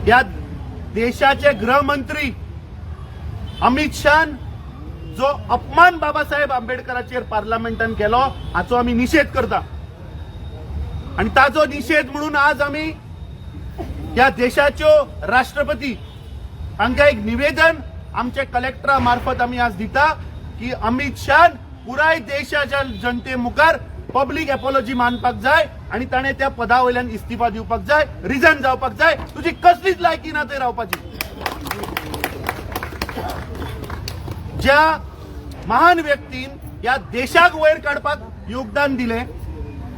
ह्या देशाचे गृहमंत्री अमित शान जो अपमान बाबासाहेब आंबेडकराचेर पार्लमेंटान केलो हाचो आमी निशेध करता आणि ताजो निशेध म्हणून आज आमी ह्या देशाच्यो राष्ट्रपती हांकां एक निवेदन आमच्या कलेक्टरा मार्फत आमी आज दिता की अमित शान पुराय देशाच्या जनते मुखार पब्लीक एपॉलॉजी मानपाक जाय आणि ताणें त्या पदा वयल्यान इस्तिफा दिवपाक जाय, रिझन जावपाक जाय. तुजी कसलीच लायकी ना थंय रावपाची. ज्या महान व्यक्तीन ह्या देशाक वयर काडपाक योगदान दिलें,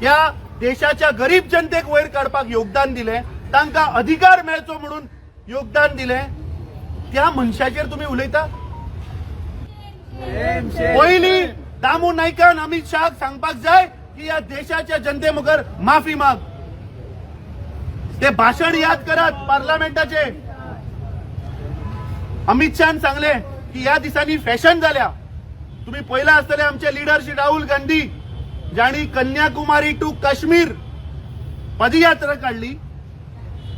ह्या देशाच्या गरीब जनतेक वयर काडपाक योगदान दिलें, तांकां अधिकार मेळचो म्हणून योगदान दिलें, त्या मनशाचेर तुमी उलयता. पयली दामू नायकान अमित शहाक सांगपाक जाय की ह्या देशाच्या जनते मुखार माफी माग. ते भाशण याद करात पार्लमेंटाचे. अमित शहान सांगले की ह्या दिसांनी फॅशन जाल्या. तुम्ही पयला आसतले आमचे लिडर श्री राहुल गांधी, जांणी कन्याकुमारी टू काश्मीर पदयात्रा काडली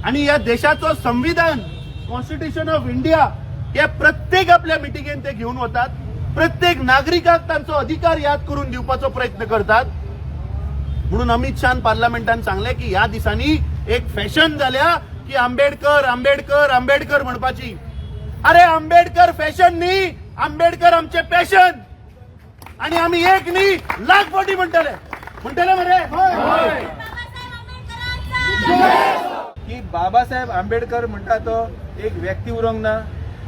आणि ह्या देशाचो संविधान, कॉन्स्टिट्युशन ऑफ इंडिया, हे प्रत्येक आपल्या मिटिंगेन ते घेवन वतात. प्रत्येक नागरिकाक तांचो अधिकार याद करून दिवपाचो प्रयत्न करतात. म्हणून अमित शहान पार्लमेंटान सांगले की ह्या दिसांनी एक फॅशन जाल्या की आंबेडकर, आंबेडकर, आंबेडकर म्हणपाची. अरे, आंबेडकर फॅशन न्ही, आंबेडकर आमचे पॅशन आणि आम्ही एक न्ही, लाख फावटी म्हणटले. म्हणटले मरे? की बाबासाहेब आंबेडकर म्हणटा तो एक व्यक्ती उरोंक ना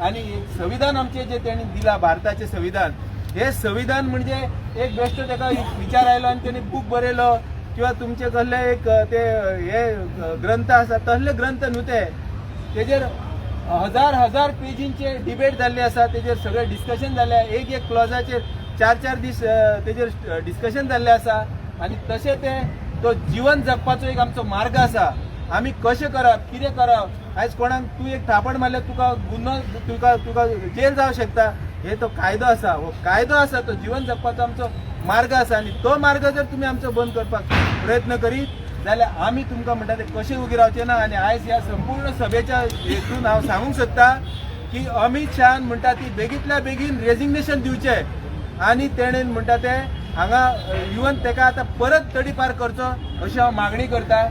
आणि एक संविधान आमचे जे त्यांनी दिला, भारताचे संविधान, हे संविधान म्हणजे एक बेश्टो ताका विचार आयलो आनी तेणी बूक बरयलो किंवा तुमचे कसले एक ते हे ग्रंथ आसा, तसले ग्रंथ न्हू ते. तेजेर हजार हजार पेजींचे डिबेट जाल्ले आसा, तेजेर सगळे डिस्कशन जाल्ले, एक एक क्लॉजाचेर चार चार दीस तेजेर डिस्कशन जाल्लें आसा. आनी तशें ते तो जिवन जगपाचो एक आमचो मार्ग आसा. आमी कशें करप, कितें करप. आयज कोणाक तूं एक थापड मारल्यार तुका गुन्हो, तुका तुका जेल जावं शकता. हे तो कायदो आसा, हो कायदो आसा, तो जिवन जगपाचो आमचो मार्ग आसा. आनी तो मार्ग जर तुमी आमचो बंद करपाक प्रयत्न करीत जाल्यार आमी तुमकां म्हणटा ते कशें उगी रावचे ना. आनी आयज ह्या संपूर्ण सभेच्या हेतून हांव सांगूंक सोदता की अमित शहान म्हणटा ती बेगीतल्या बेगीन रेजिग्नेशन दिवचें आनी तेणेन म्हणटा ते हांगा येवन तेका आतां परत तडीपार करचो अशी हांव मागणी करता.